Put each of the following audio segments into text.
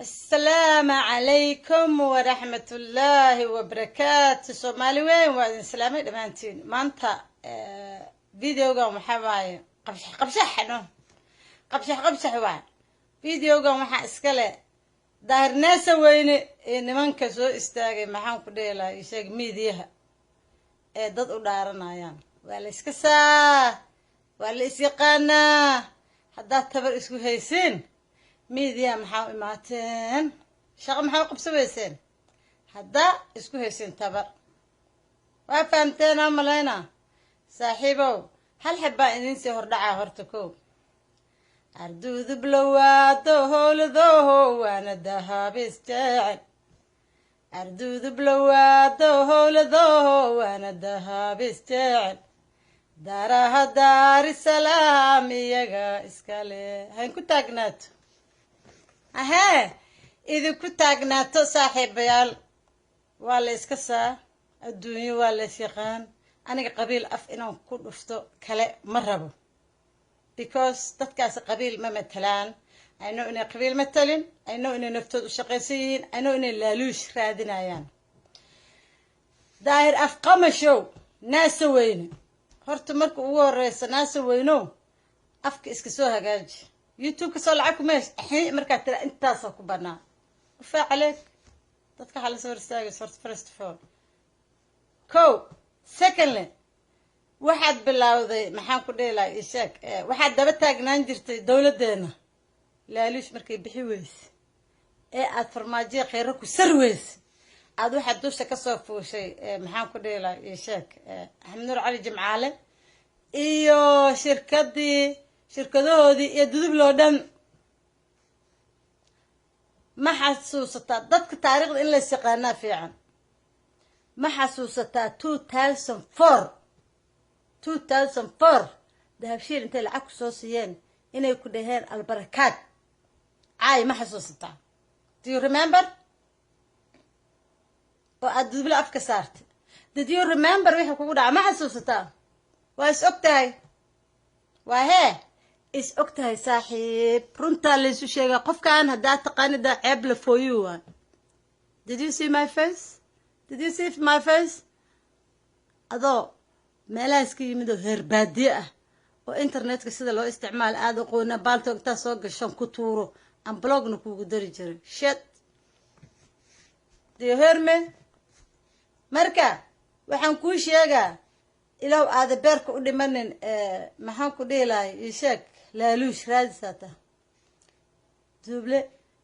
Asalaamu calaykum waraxmatullaahi wabarakaatu. Soomaali weyn, waa idin salaamay dhammaantiin. Maanta videogan waxaa waaye qabshax qabshax, no, qabshax qabshax waay. Videogan waxaa iska leh Daahir Naasa Weyne ee nimanka soo istaagay, maxaan ku dhihi lahaa, isheeg, miidiyaha ee dad u dhaaranayaan. Waa la iska saa, waa la isyaqaanaa. Haddaad tabar isku haysiin, miidiyaha maxaa u imaateen? Shaqo maxaa u qabsaweyseen haddaa isku haysiin tabar? Waa fahamteen aan malayna. Saaxiibow, hal xib baa idiin sii hordhacaa horta. Kow, ardudublowaado howladoho waana dahabis jecel, ardudublowaado howladoho waana dahabis jecel, daaraha Daarisalaam iyaga iskale. Hayn ku taagnaato, ahee, idinku taagnaato. Saaxiibayaal, waa la iska saa, adduunyo waa la is yaqaan. Aniga qabiil af inaan ku dhufto kale ma rabo, because dadkaasi qabiil ma matalaan. I know inay qabiil matalin, I know inay naftood u shaqaysan yihiin, I know inay laaluush raadinayaan. Daahir Afqamashow, Naasa Weyne, horta marka ugu horeysa, Naasa Weyno, afka iska soo hagaaji. YouTube-ka soo lacag kuma hesh markaad tira intaasa ku banaa ufaa caleeg. Dadka waxaa lasoo hor istaagaysa horta, first of all ko. Secondly, waxaad bilowday, maxaan ku dhihi lahaa, isheeg, waxaad daba taagnaan jirtay dowladdeena laaluush markay bixi weyse ee aad Farmaajiya Kheyro ku sar weyse, aad waxaad dusha kasoo fuushay, maxaan ku dhihi lahaa, isheeg, Axmed Nuur Cali Jimcaale iyo shirkadii, shirkadahoodii iyo Dudubloo dhan. Ma xasuusataa? Dadka taariikhda in lays yaqaanaa fiican. Ma xasuusataa 2004, 2004, Dahabshiil intay lacag ku soo siiyeen inay ku dhaheen Albarakaad caay? Ma xasuusataa? Do you remember? Oo aada Duduble afka saartay. Did you remember wixii kugu dhaca? Ma xasuusataa? Waa is og tahay, waa hee, is og tahay, saaxiib. Runtaa laysu sheegaa. Qofkan haddaa taqaanida, ceeb la fooyu waay. Did you see my face? Did you see my face? Adoo meelahaas ka yimid oo heer baadiye ah oo internetka sida loo isticmaalo aada aqoona, baalto intaa soo gashan ku tuuro aan blogna kuugu dari jiray. Shit, do you hear me? Marka waxaan kuu sheegaa, ilow aada beerka u dhimanin, maxaan ku dhihi lahay, ii sheeg, laaluush raadisaata. Duduble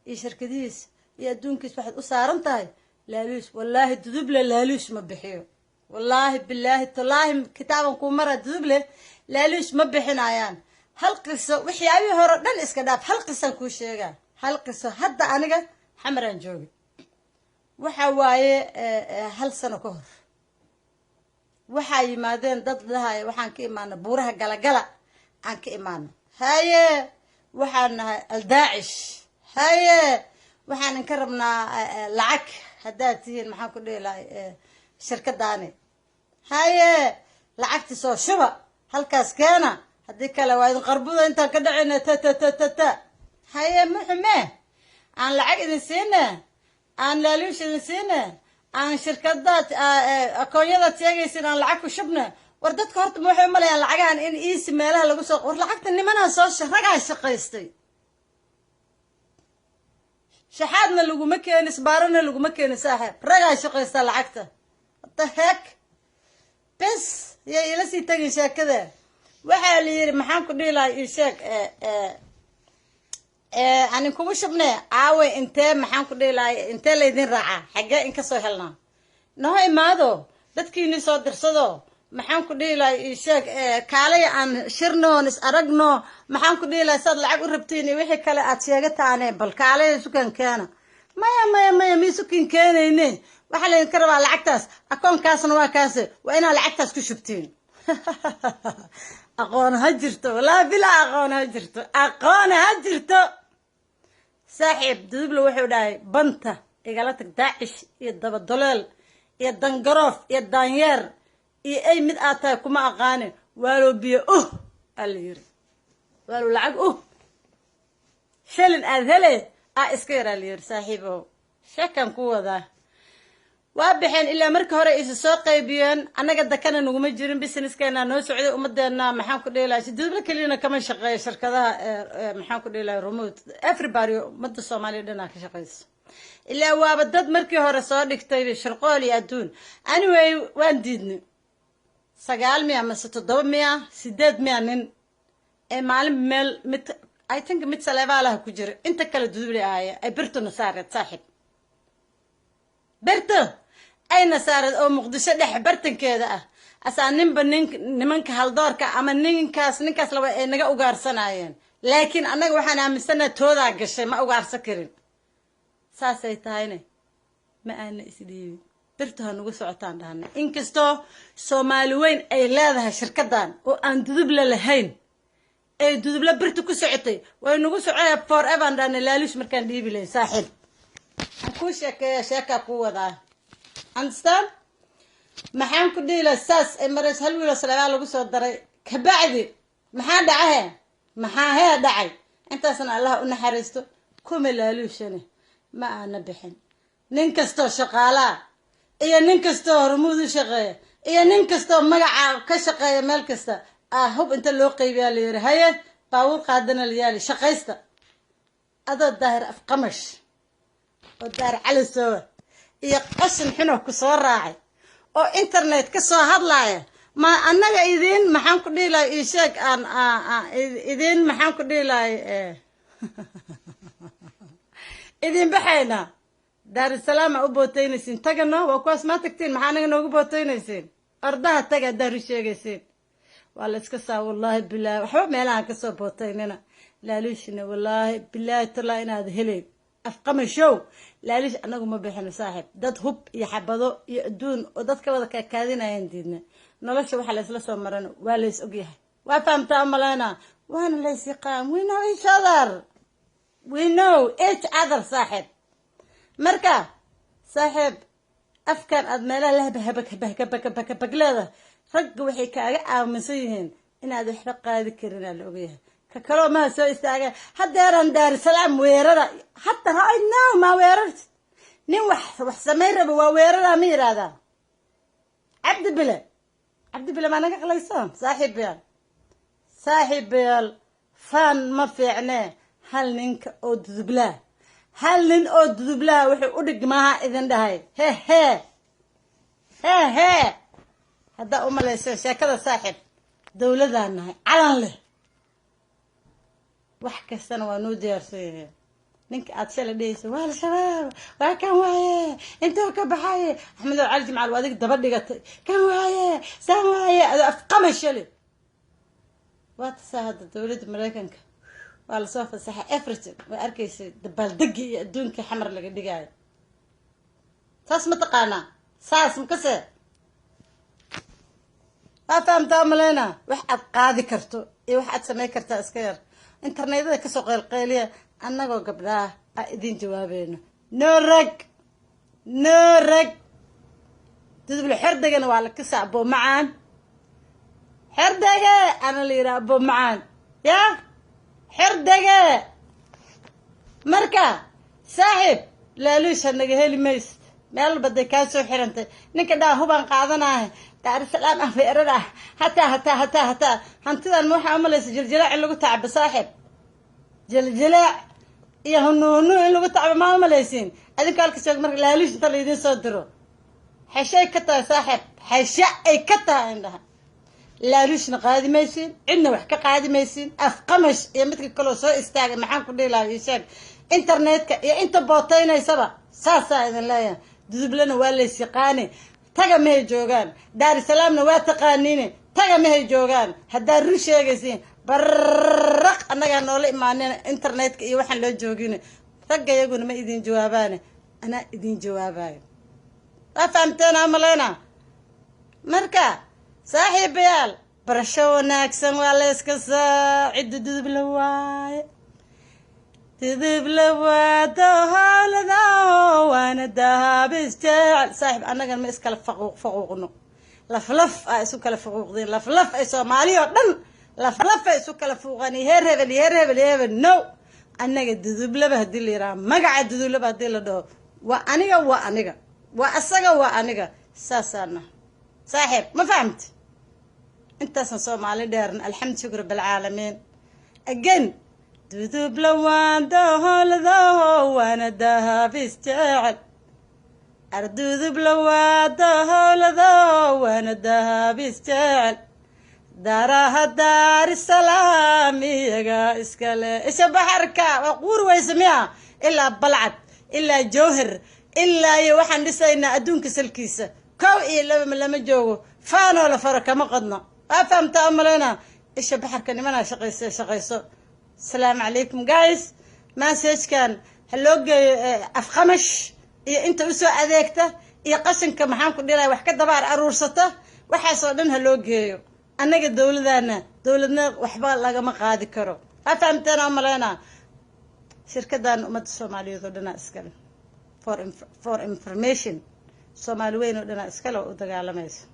iyo shirkadihiis iyo adduunkiis waxaad u saaran tahay laaluush. Wallaahi Duduble laaluush ma bixiyo. Wallaahi, bilaahi, tallaahi, kitaaban kuu mara, Duduble laaluush ma bixinayaan. Hal qiso, waxyaabihii hore o dhan iska dhaaf, hal qisaan kuu sheegaa, hal qiso. Hadda aniga Xamaraan joogay, waxa waaye hal sano ka hor, waxaa yimaadeen dad dhahay, "Waxaan ka imaana buuraha Galagala, aan ka imaana." Haye, "Waxaan nahay Aldaacish." Haye, "Waxaan inka rabnaa lacag haddaad tihiin, maxaan ku dhihi lahay, shirkadaani." Haye, "Lacagti soo shuba, halkaas keena, haddii kale waa idin qarbuda intaan ka dhacayna." Ta ta ta ta ta. Haye, muxume aan lacag idin siine, aan laaluush idin siine, aan shirkadaad akoonyadaad sheegaysin aan lacag ku shubne. War dadka horta ma waxay umalayaan lacagahan in easy meelaha lagu soo? War lacagta nimanaa soo, ragaa shaqaystay. Shaxaadna laguma keeni, isbaarana laguma keeni, saaxiib. Ragaa shaqaystaa lacagta. What the heck? Bes, yay ila sii tagin sheekada. Waxaa la yidhi, maxaan ku dhihi lahay, ii sheeg, anin kugu shubne, aawe, intee, maxaan ku dhihi lahay, intee laydin raacaa, xaggee in kasoo helnaa? Naho imaado, dadkiini soo dirsado, maxaan ku dhihi lahay, ii sheeg, kaalaya, aan shirnoon is aragno, maxaan ku dhihi lahay, saad lacag u rabtiin iyo wixii kale aad sheegataane, bal kaalaya sukan keena. Maya, maya, maya, mi sukin keenayne. Waxaa laydinka rabaa lacagtaas, akoonkaasna waa kaase, waa inaad lacagtaas ku shubtiin. Aqoon ha jirto, wallaahi bilaa, aqoon ha jirto, aqoon ha jirto, saaxiib. Duduble wuxuu dhahay, "Banta igala tag, Daacish iyo dabadoleel iyo dangaroof iyo daanyeer iyo ay mid aad tahay kuma aqaani." Waalow biyo aa la yiri, waalow lacag shilin aad hele. Ah, iska yaraa la yiri, saaxiibow, sheekan ku wadaa. Waa baxeen ilaa marka hore isa soo qaybiyeen. Annaga dakana naguma jirin, businesskeena noo socday. Ummadeena maxaan ku dhihi lahay, dowla keliyana kama shaqeeyo shirkadaha, maxaan ku dhihi lahay, remote everybody, ummadda Soomaaliya dhanaa ka shaqeyso. Ilaa waaba dad markii hore soo dhigtay shirqool iyo adduun. Anyway, waan diidnay. Sagaal miya mase toddoba miya, sideed miya nin ee maalin meel mid, I think mid Saleebaalaha ku jira, inta kale dudubli ahaaye, ay birtuna saareed, saaxiib, birto ayna saareed oo Muqdisho dhex bartankeeda ah. Asaa ninba nin nimanka haldoorka ama ninkaas laba ay naga ugaarsanayeen, laakiin annaga waxaan aaminsanaha toodaa gashay, ma ugaarsan karin. Saasay tahayne ma aana isdhiibin, birtu ha nagu socotaan dhahana. Inkastoo Soomaali weyn ay leedahay shirkadan oo aan duduble lahayn, ee duduble birta ku socotay, way nagu socaya forever aan dhahna. Laaluush markaan dhiibi lahayn, saaxiib, aan kuu sheekeeya, sheekaa kuu wadaa, understand? Maxaan ku dhihi laha, saas ay marays, hal wiiloo Saleebaa lagu soo daray. Kabacdi maxaa dhacahe? Maxaa hee dhacay? Intaasna Allah u naxariisto. Kuma laaluushane ma aana bixin. Nin kastoo shaqaalaa iyo nin kastoo Hormuud u shaqeeya iyo nin kastoo magaca ka shaqeeya meel kasta ah, hub inta loo qaybiyaa la yiri, haye, baabuur qaadana la yaali, shaqaysta. Adoo Daahir Afqamash oo Daahir Calisowa iyo qashin xunoo ku soo raacay oo internet ka soo hadlaaya, ma annaga idiin maxaan ku dhihi lahay, ii sheeg, aan idiin maxaan ku dhihi lahay, idin baxaynaa Daarusalaam aa u booteynaysiin. Tagano, waa kuwaas, maa tagtiin? Maxaa anaga noogu booteynaysiin? Ordaha taga haddaa sheegaysiin. Waa la iska saa, wallaahi bilaahi, waxba meelaha kasoo booteynina. Laaluushina, wallaahi bilaahi talaa inaad heleyn. Afqamashow, laaluush anagu ma bixino, saaxiib. Dad hub iyo xabado iyo adduun oo dadka wada kaakaadinayaan diidna. Nolosha waxa laysla soo marano waa lays ogyahay, waa fahamtaa umaleyna, waana lays yaqaan. We know each other, we know each other, saaxiib. Marka saaxiib, afkan aad meelaha lahbahbakbakbakbakleeda, ragga waxay kaaga aaminsan yihiin inaad waxba qaadi karin, aa la ogyahay. Ka kaloo maha soo istaaga haddeeran Daarusalaam weerara hadda right now, maa weerarti? Nin wax samayn raba waa weeraraa, ma yidhaahdaa? Cabdi Bile, Cabdi Bile, maa naga qalayso, saaxiibayaal? Saaxiibayaal, faan ma fiicne. Hal ninka oo dudublaa, hal nin oo dudublaha wuxuu u dhigmaaha idin dhahay. He he he he, haddaa umalaysa sheekada, saaxiib, dawladaan nahay, calan leh, wax kastana waa noo diyaarsan yihiin. Ninka aad shalay dhehaysa waa Al-Shabaab, waa kan waaye, intuu ka baxaye Axmedow Cali Jimcaal, waa adig daba dhigatay, kan waaye, saan waaye, adoo afqama shalay. Waa tasaa hadda dowladda Maraykanka waa lasoo fasaxay everything. Waa arkaysay dabaaldegi iyo adduunkii Xamar laga dhigaayo. Saas ma taqaanaa? Saas makase waa fahamtaa maleyna. Wax aad qaadi karto iyo wax aad samayn kartaa iska yar. Internetyada kasoo qeylqeyliya, annagoo gabdhaah a idin jawaabayno. No rag, no rag. Duduble xerdegana waa la kasa abo macaan, xerdege ana la yidhaha, abo macaan ya xerdege. Marka saaxiib, laaluusha naga heli maysid. Meel walba day kaa soo xirantay. Ninka dhaa hubaan qaadanahay, Daarusalaam ah, weerar ah, hataa hataa hataa hataa hantidan ma waxaa umalaysa jiljilaac in lagu tacbo, saaxiib? Jiljilaac iyo hunuhunu in lagu tacbo ma umalaysiin adinka halka sheeg? Marka laaluush inta laydin soo diro, xeshay ka tahay, saaxiib, xeshe ay ka tahay indhaha. Laaluushna qaadi maysiin, cidna wax ka qaadi maysiin. Afqamash iyo midka kaloo soo istaagay, maxaan ku dhihi lahaa, ii sheeg, internetka iyo inta bootaynaysaba, saasaa idin leeyahay. Dudublena waa lays yaqaane, taga mahay joogaan. Daarusalaamna waa taqaaniine, taga mahay joogaan. Haddaad run sheegaysiin, barraq annagaa noola imaanina internetka iyo waxaan loo joogin. Ragga iyaguna ma idin jawaabaane, anaa idin jawaabayo. Waa fahamteen amaleyna? Marka saaxiibayaal, barasho wanaagsan. Waa la yska saacidda. Dudubla waaye, dudubla waa dohowlada, waana dahabis jecel. Saaxiib, annagan ma iskala faquuq faquuqno. Laflaf aa isu kala faquuqdeen, laflaf ay Soomaali oo dhan laflaf ay isu kala fuuqaan, iyo heer hebel iyo heer hebel iyo hebel. No. Annaga Dudublaba haddii la yidhaha, magaca Dudublaba haddii la dhaho, waa aniga, waa aniga, waa asaga, waa aniga. Saasaana, saaxiib, ma fahamti? Intaasan Soomaali dheerna. Alxamdu, shukr bilcaalamiin. Again, Dudubla waan daholdaho, waana dahabis jecel. Ardudubla waa daholdaho, waana dahabis jecel. Daaraha Daarisalaam iyaga iskale. Isha baxarka waa quuri weyse miya? Ilaa Balcad, ilaa Jowhar, ilaa iyo waxaan dhisaynaa adduunka salkiisa. Kow iyo laba lama joogo, faanoo la faro kama qodno. Waa fahamtaa umaleyna. Isha baxarka nimanaa shaqayso, shaqayso. Asalaamu calaykum, guys. Message-kan ha loo geeyo Afqamash iyo inta usoo adeegta iyo qashinka, maxaan ku dhilaya, wax ka dabaar aruursata. Waxaasoo dhan ha loo geeyo. Annaga dowladana, dowladna waxba lagama qaadi karo. Waa fahamteen oo maleyna. Shirkadan ummadda Soomaaliyeed oo dhanaa iskale. For information, Soomaali weyn oo dhanaa iskale oo u dagaalamayso.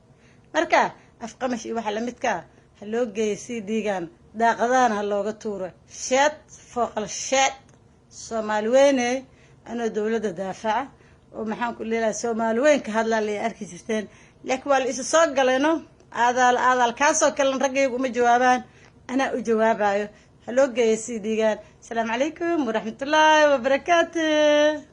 Marka Afqamash iyo waxa lamidkaa ha loo geeyo sii dhiigaan, daaqadaana ha looga tuuro. Sheed fooqal sheed. Soomaali weyne, anoo dowladda daafaca oo, maxaan ku leelahay, Soomaali weyn ka hadlaa lay arki jirteen, laakiin waa la isu soo galayno. Aadaal aadaal kaasoo kalen raggaygu uma jawaabaan, anaa u jawaabayo. Ha loo geeyo sii dhiigaan. Asalaamu calaykum waraxmatullaahi wabarakaatu.